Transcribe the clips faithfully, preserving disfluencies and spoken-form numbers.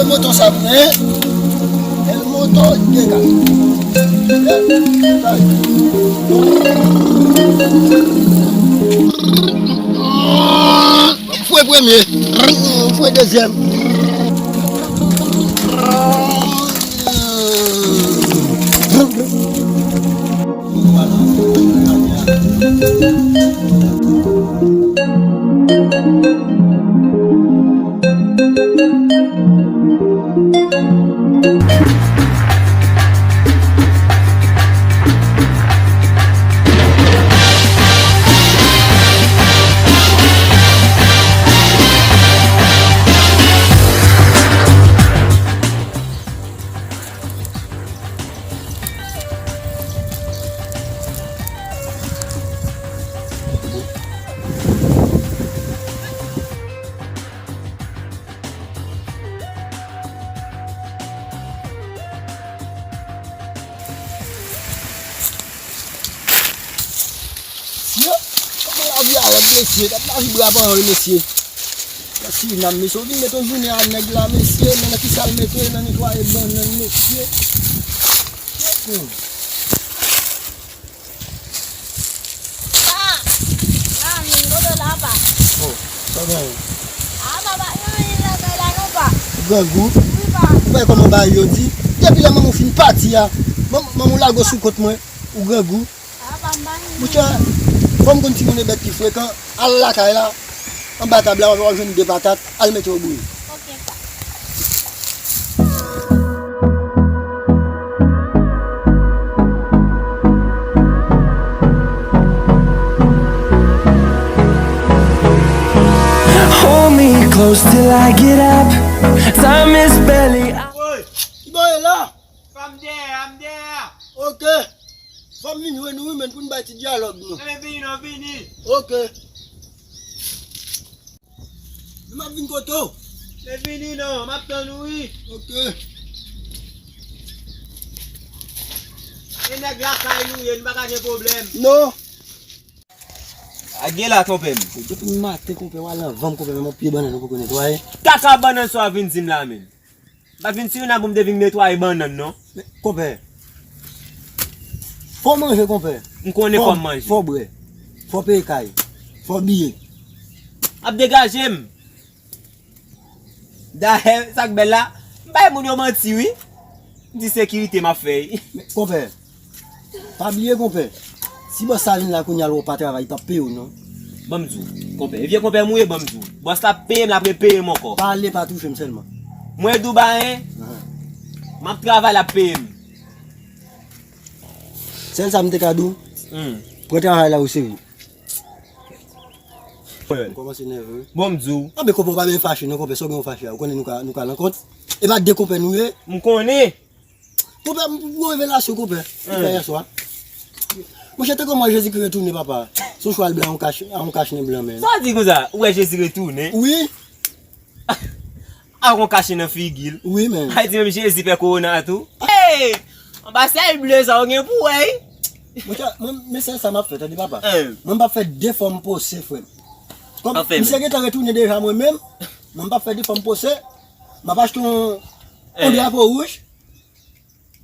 Moto sa pou mwen. El moto, dega. Fwe premye. Fwe dezyèm. Mesye, kòman lavi a rèd, mesye? Gad lavi bra pa yo, mesye. Gad Sirinam, mesye. Ou vin met yon jounen a nèg la, mesye. Men nan kisa l mete? Nan netwaye bannann, mesye. Hmm. Pa! Lamin, kote w la, pa? Oh, sa gen? Ah, papa, yon anyen lakay la, non, pa? Grangou? Wi, pa. Ou pa wè kòman bagay yo di? Depi lè manman w fin pati a, manman, manman w lage w sou kont mwen, ou grangou. Monchè, fò m konn timoun e bèt ki frekan, al lakay la, anba tab la, w ap jwenn de patat, al mete yo bouyi. Ok, pa. Hold me close till I get up. Time is barely. Woy, ki bò ye la? Fò m dèyè a, m dèyè a. Ok. Fò m vin jwenn ou wi, menn, pou n bay ti dyalòg nou. Enben vini non, vini. Ok. Men m ap vin kote w. Men vini non, m ap tann ou wi. Ok. E nèg lakay nou ye, nou pa ka gen pwoblèm. Non. A gen la, konpè m. Depi maten, konpè, w al nan vann, konpè, menm yon pye bannann ou poko netwaye. Kaka bannann sa w vin di m la, menm. M pa t vin Sirinam pou m te vin netwaye bannann, non. Men, konpè. Fò w manje, konpè. M konnen fò m manje. Fò w bwè. Fò w peye kay. Fò w biye. Ap degaje m. Dayè, sa k bèl la, m bay moun yo manti, wi. M di sekirite m ap fè, wi. Men, konpè. Pa bliye, konpè. Si bòs sa vin la kounye a, l wè w pa travay, li p ap peye w, non. Ban m di w, konpè. E vye konpè m ou ye, ban m di w. Bòs la ap peye m, l ap repeye m ankò. Pale, pa touche m sèlman. Mwen di w bagay, en. Ahan. M ap travay, l ap peye m. Sèl sa m te ka di w, hmm, pran travay la o serye. Ou kòmanse nève, wi. Bon, m di w. Anben, konpè, ou pa bezwen fache, non, konpè. Sa w gen w fache a? Ou konnen nou ka, nou ka nan kont. E pa de konpè nou ye. M konnen. Konpè, m gen yon revelasyon, konpè. M fè yè swa. Monchè, te kòman Jezikri retounen, papa? Se yon chwal blan, yon kach, yon kach nen blan, men. Sa w di konsa? Ou wè Jezi retounen? Wi. Ak yon kache nan figi l. Wi, men. Ay di menm Jezi pè kowona tou. Hey! Anba syèl ble sa, ou gen pou wè, wi. Monchè, mwen, men se sa m ap fè, tande, papa. Mwen, m p ap fè de fò m pose, frè m. Kòm misye gentan retounen deja, mwen menm, mwen, m p ap fè de fò m pose. M ap achte yon, yon drapo wouj.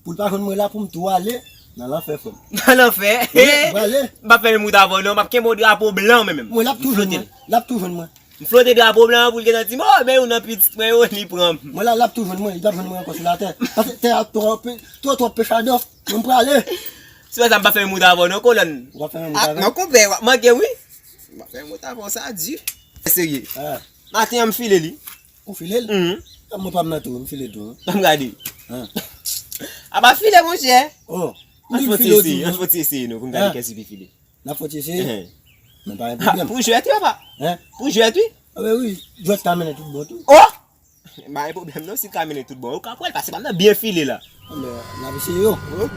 Pou l pa jwenn mwen la, pou m tou ale nan lanfè, frè m. Nan lanfè? Wi, m prale. M p ap fè menm wout avè w, non. M ap kenbe yon drapo blan, mwen menm. Mwen, l ap tou jwenn mwen. L ap tou jwenn mwen. M flote drapo blan an pou l gentan di m, o, men youn nan pitit mwen yo, li pran m. Mwen la, l ap tou jwenn mwen. Li p ap jwenn mwen ankò sou latè. Paske tè a twò, twò, twò pechadò. Mwen, m prale. Se pa sa, m p ap fè menm wout avè w, non, kolòn. Ou p ap fè menm wout avè m? Non, konpè, w ap manke m, wi. M p ap fè menm wout avè w, sa di. Serye. Maten an, m file li. Ou file l? Mhm. Mwen pa m nan tou, m file tou. Ban m gade. Apa file, monchè. Oh. An fon ti eseye, an fon ti eseye non, pou m gade kiyès ki pi file. N ap fon ti eseye? Enhen. Men pa gen pwoblèm. Pou jwèt wi, papa. Hen? Pou jwèt wi. Anben wi, jwèt ka mennen tout bon tou. Oh! Pa gen pwoblèm non, si l ka mennen tout bon. Ou ka pran l, paske pa m nan byen file la. Anben, n ap eseye yo. Oh.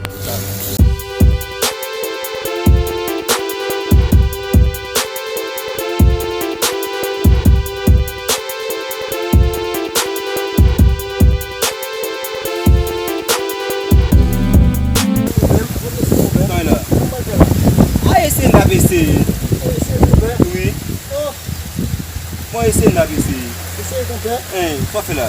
Kay la. A eseye n ap eseye. Wi. Bon, eseye n ap eseye. Eseye konpè. Hein, sa w fè la?